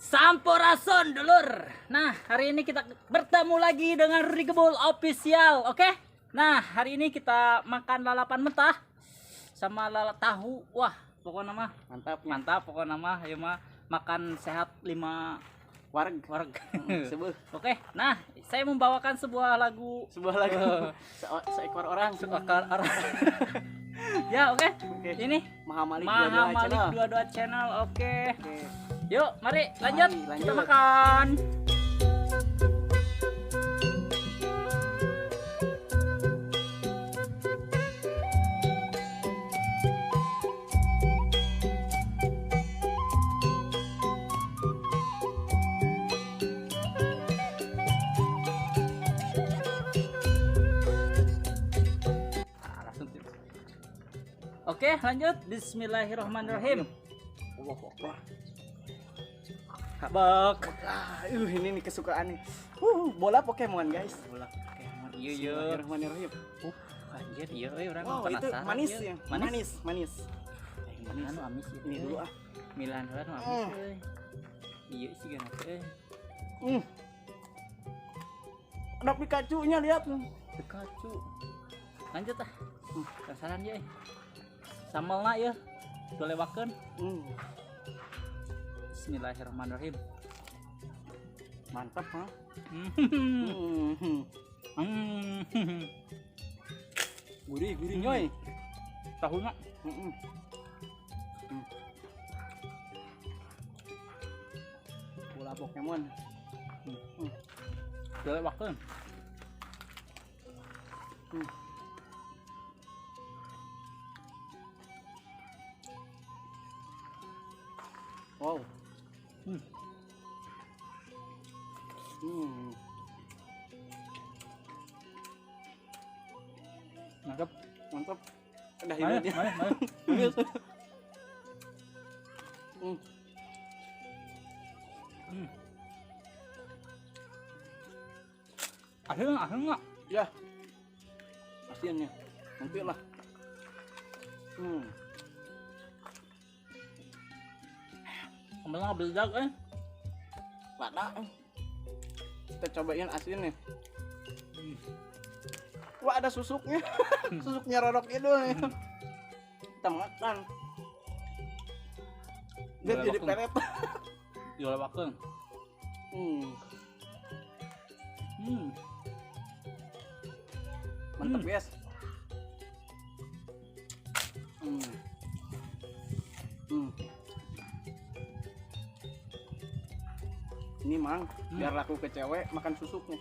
Sampurasun dulur. Nah, hari ini kita bertemu lagi dengan Rudi Gebool Official, oke? Nah, hari ini kita makan lalapan mentah sama lalap tahu. Wah, pokoknya mah Mantap. Mantap pokoknya mah, ya mah makan sehat 5 wareg. Wareg. Sebuah. Oke, nah, saya membawakan sebuah lagu. Sebuah lagu. Seekor orang. Seekor orang. Ya, oke. Oke. Ini Maha Malik Maha 22 Malik channel. 22 channel. Oke. Oke. Yuk, mari lanjut. Mari, lanjut. Kita makan. Nah, langsung. Oke, lanjut. Bismillahirrahmanirrahim. Allahu Akbar. Habak. Ah, ini nih kesukaan nih. Bola Pokemon, guys. Bola Pokemon. Iya, iya. Bismillahirrahmanirrahim. Anjir, iya euy urang Wow, itu penasaran. manis Ieu. ya. Manis. Manis, manis. Manis. Anu amis ieu. Ini dulu ah. Milan heula nu amis euy. Iya sih kan euy. Ada Pikachu-nya, lihat. Pikachu. Lanjut ah. Penasaran ya. Sambalna ya. Dolewakeun. Bismillahirrahmanirrahim. Mantap, ha? Gurih, gurih nyoy. Tahunya. Bola Pokemon. Dolewakeun. Wow. Mantap. Mantap. Udah Mari, ini dia. mari, mari. Manis. Asin nggak? Asin nggak? Ya. Asinnya. Nanti lah. Sambalnya nggak beledak, eh. Lada. Kita cobain asinnya. Wah, ada susuknya. Susuknya Rorok Kidul nih. Kita makan. Dia Boleh jadi waktu. peret. Dilewakeun. Mantap, guys. Ini mang, biar laku ke cewek makan susuknya.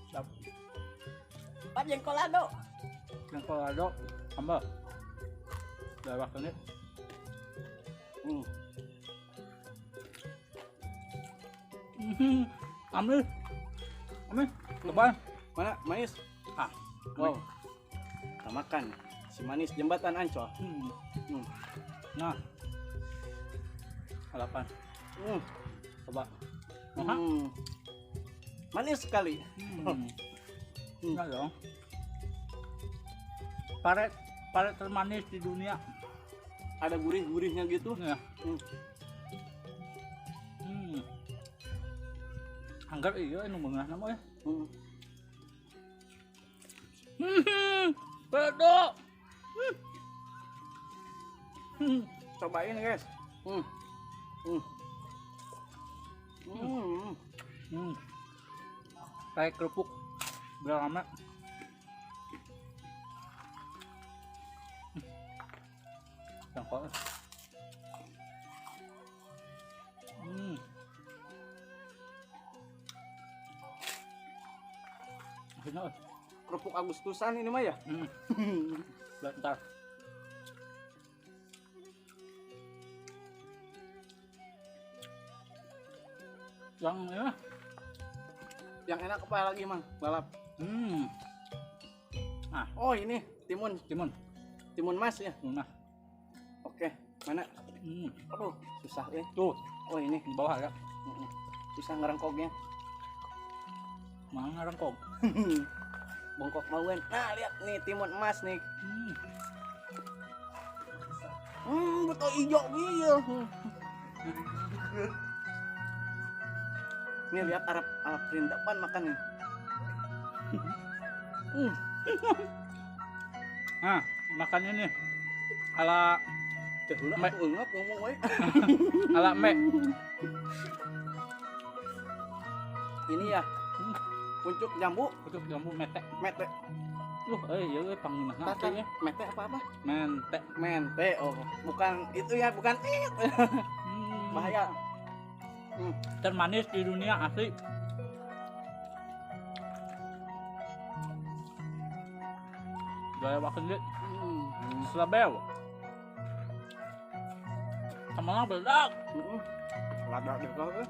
Siap. Pak jengkolado. Jengkolado tambah. Dilewakeun. Ambil. Ambil. Lebar. Mana manis? Ah. Wow. Kita makan si manis jembatan Ancol. Nah. Halapan. Coba. Manis sekali. Enggak dong. Paret, paret termanis di dunia. Ada gurih-gurihnya gitu. Ya. Anggar iya nu meunah nama ya. Pedo. Cobain, guys. Kayak kerupuk berlama. Jengkol. Akhirnya, Kerupuk Agustusan ini mah ya? Bentar. Yang ya. Yang enak apa lagi, Mang? Balap. Ah. Oh, ini timun. Timun. Timun mas ya? Timun mas. Oke, mana? Aduh, susah ya. Tuh. Oh, ini. Di bawah ya. Susah ngerengkoknya. Mana ngerengkok? Bongkok mauan. Nah, lihat nih timun emas nih. Betul hijau iya. Nih lihat Arab Arab perindapan makan nih. Nah, makan ini ala me. Ngomong we. Ala me. Ini ya. Pucuk jambu, pucuk jambu mete. Mete. Iya euy panginahna teh. Mete apa-apa? Mente. Mente. Oh, bukan itu ya, bukan it. Bahaya. Termanis di dunia asli. Gaya waktu ini selabel sama bedak. Lada juga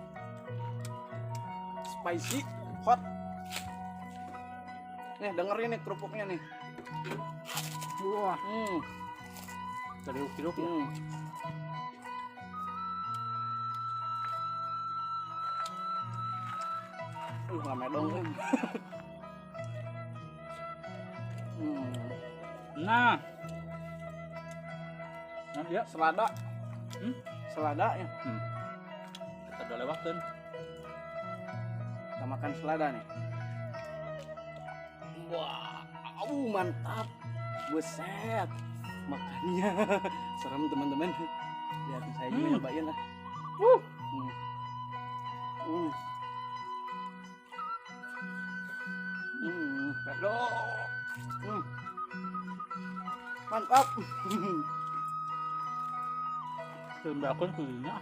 spicy hot. Nih dengerin nih kerupuknya nih. Wah. Teruk-teruk ya. Nggak medong. Nah, nah ya selada. Selada ya. Kita udah lewatkan. Kita makan selada nih. Wah, mantap. Buset. Makannya serem teman-teman. Lihat saya juga nyobain lah. Mantap. Sembakon kulitnya.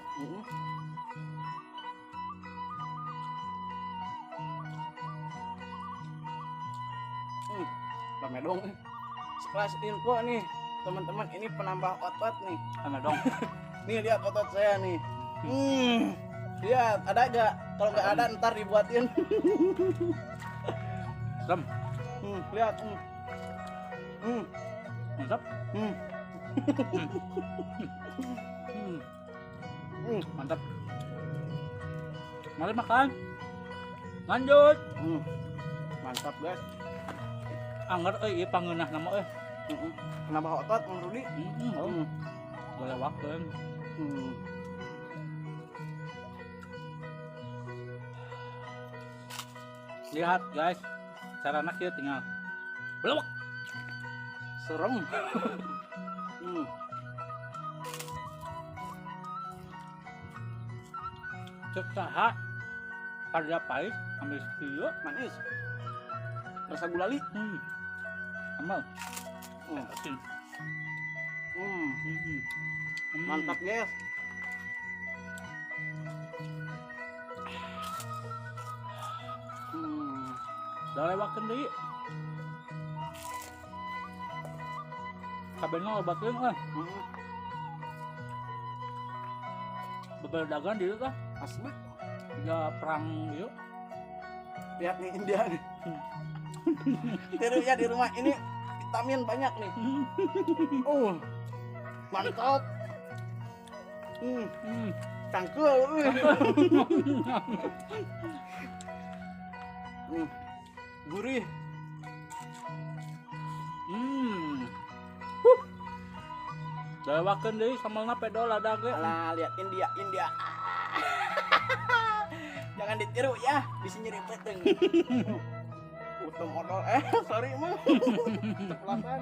Rame dong. Sekelas info nih, teman-teman, ini penambah otot nih. Rame dong. Nih lihat otot saya nih. Lihat, ada gak? Kalau nggak ada ntar dibuatin. Serem. Lihat. Mantap. Mantap. Mari makan. Lanjut. Mantap guys. Angger euy ieu pangeunah nama euy. Penambah otot Mang Rudi. Boleh waktu. Lihat guys, carana kieu tinggal belewek. Serem. Cek saha pada pahit ambil sekieu manis. Rasa gulali. Amal. Mantap guys. Udah lewakeun deui. Kabehna obatkeun euy. Beberdagan di dieu tah. Asli. Tiga perang ieu. Lihat nih India nih. Tiru ya di rumah ini vitamin banyak nih. Mantap. Cangkul. Gurih. Dawakeun deui samelna pedo lada ge. Alah, lihat India, India. Jangan ditiru ya, bisa nyeri peteng. Utom odol, sorry emang. Ceplosan.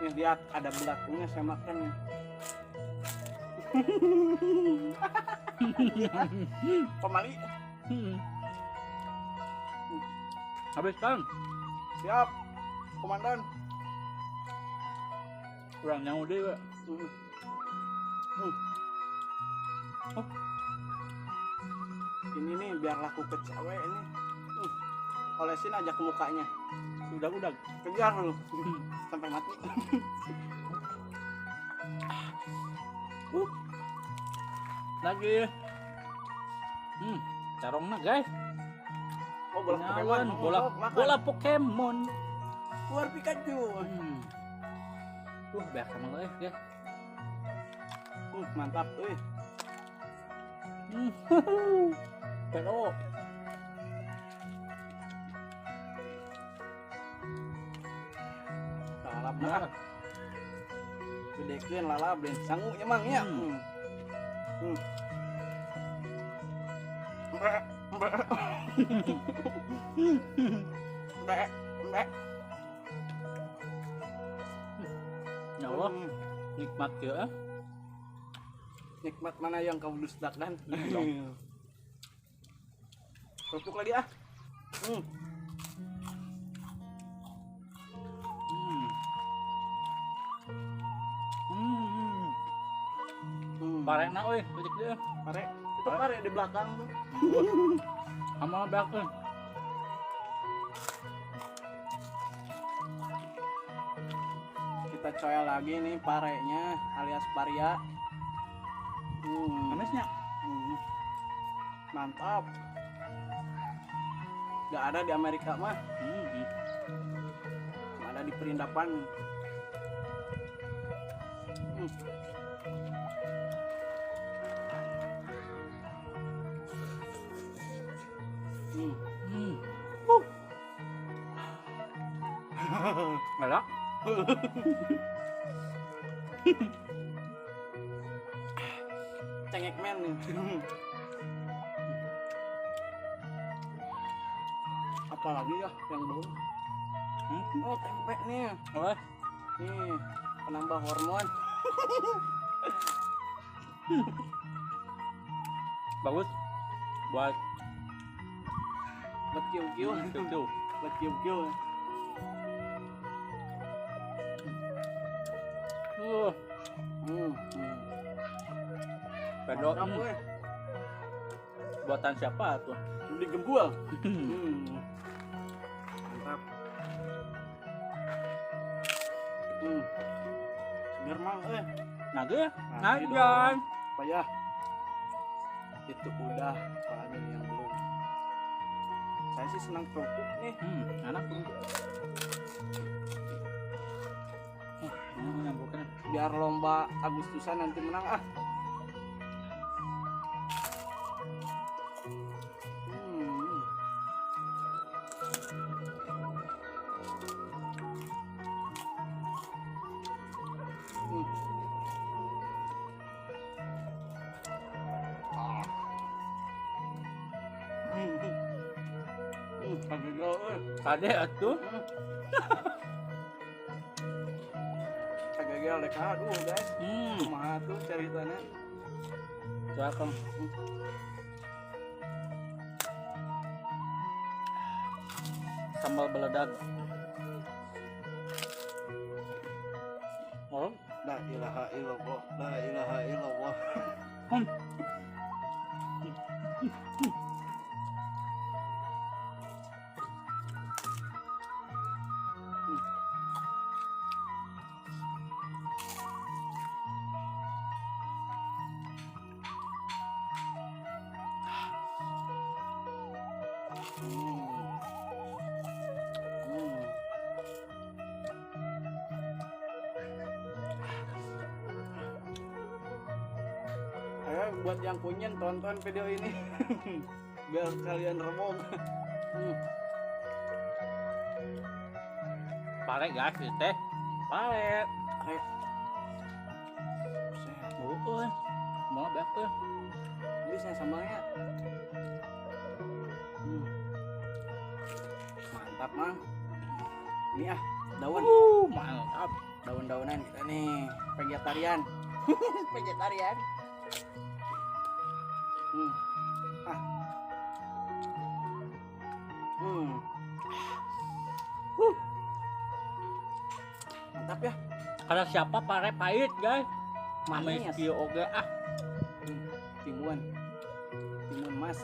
Nih lihat ada belakangnya saya makan nih. Pemali. Habis kan? Siap, komandan. Kurang nyawa deh, Pak. Oh. Ini nih biar laku ke cewek ini. Olesin aja ke mukanya. Udah-udah. Kejar lu. Sampai mati. Lagi. Carongna guys. Oh, bola Pokemon. Bola Pokemon. Keluar Pikachu. Biar sama lo ya. Mantap euy. Pero Salap nah. Gedekeun lalap den sangu nya Mang nya. Ya Allah, nikmat ya. Nikmat mana yang kau dustakan? Kerupuk lagi ah. Parena euy, leutik deui. Pare. Itu pare di belakang tuh. Sama belakang. Kita coel lagi nih parenya alias paria. Manisnya. Mantap. Gak ada di Amerika mah. Cuma ada di Perindapan. Enak. Cengek men nih. Apalagi ya yang belum. Oh, tempe nih. Oh. Nih, penambah hormon. Bagus buat kiu-kiu. Buat kiu-kiu. Pedok. Buatan siapa tuh? Beli gembul. Mantap. Seger Mang euy. Nage? Nage. Payah. Itu udah, apalagi yang belum. Saya sih senang kerupuk nih. Enak kerupuk. Biar lomba Agustusan nanti menang ah. Kade atuh. Kagagel dek aduh guys. Kumaha tuh ceritanya? Coba sambal beledag. Oh, la ilaha illallah, la ilaha illallah. Ayo buat yang punya tonton video ini biar kalian remong. Pare guys, teh. Pare. Pare. Oh, mau banyak tuh. Bisa sambalnya. Mantap, Mang. Ini ah, daun. Mantap. Daun-daunan kita nih, vegetarian. Vegetarian. Mantap ya. Karena siapa pare pahit, guys. Manis. Kieu oge ah. Timun. Timun mas.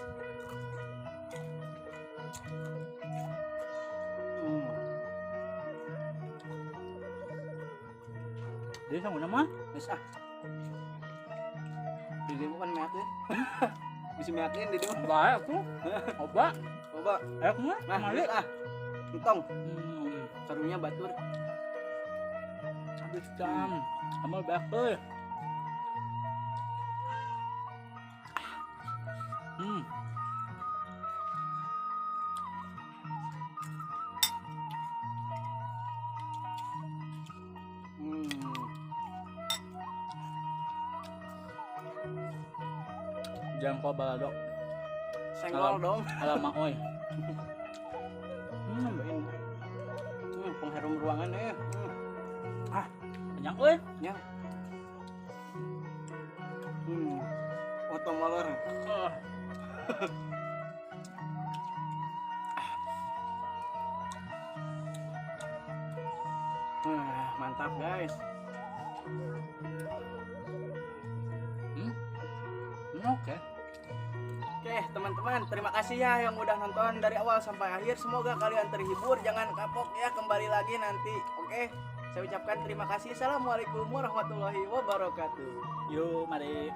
Jadi sama mah? Geus ah. Di dieu kan meakeun. Bisa meakeun di dieu. Bae atuh. Oba. Oba. Ayo mah. Nah, geus ah. Entong. Karunya batur. Habis jam. Amal bae. Jengkol balado. Senggol dong. Alamak oi. Cobain. Pengharum ruangan eh. Ah, kenyang oi. Ya. Otomoler. Oh. Mantap guys. Oke. Oke teman-teman, terima kasih ya yang udah nonton dari awal sampai akhir. Semoga kalian terhibur, jangan kapok ya, kembali lagi nanti. Oke, saya ucapkan terima kasih. Assalamualaikum warahmatullahi wabarakatuh. Yuk, mari.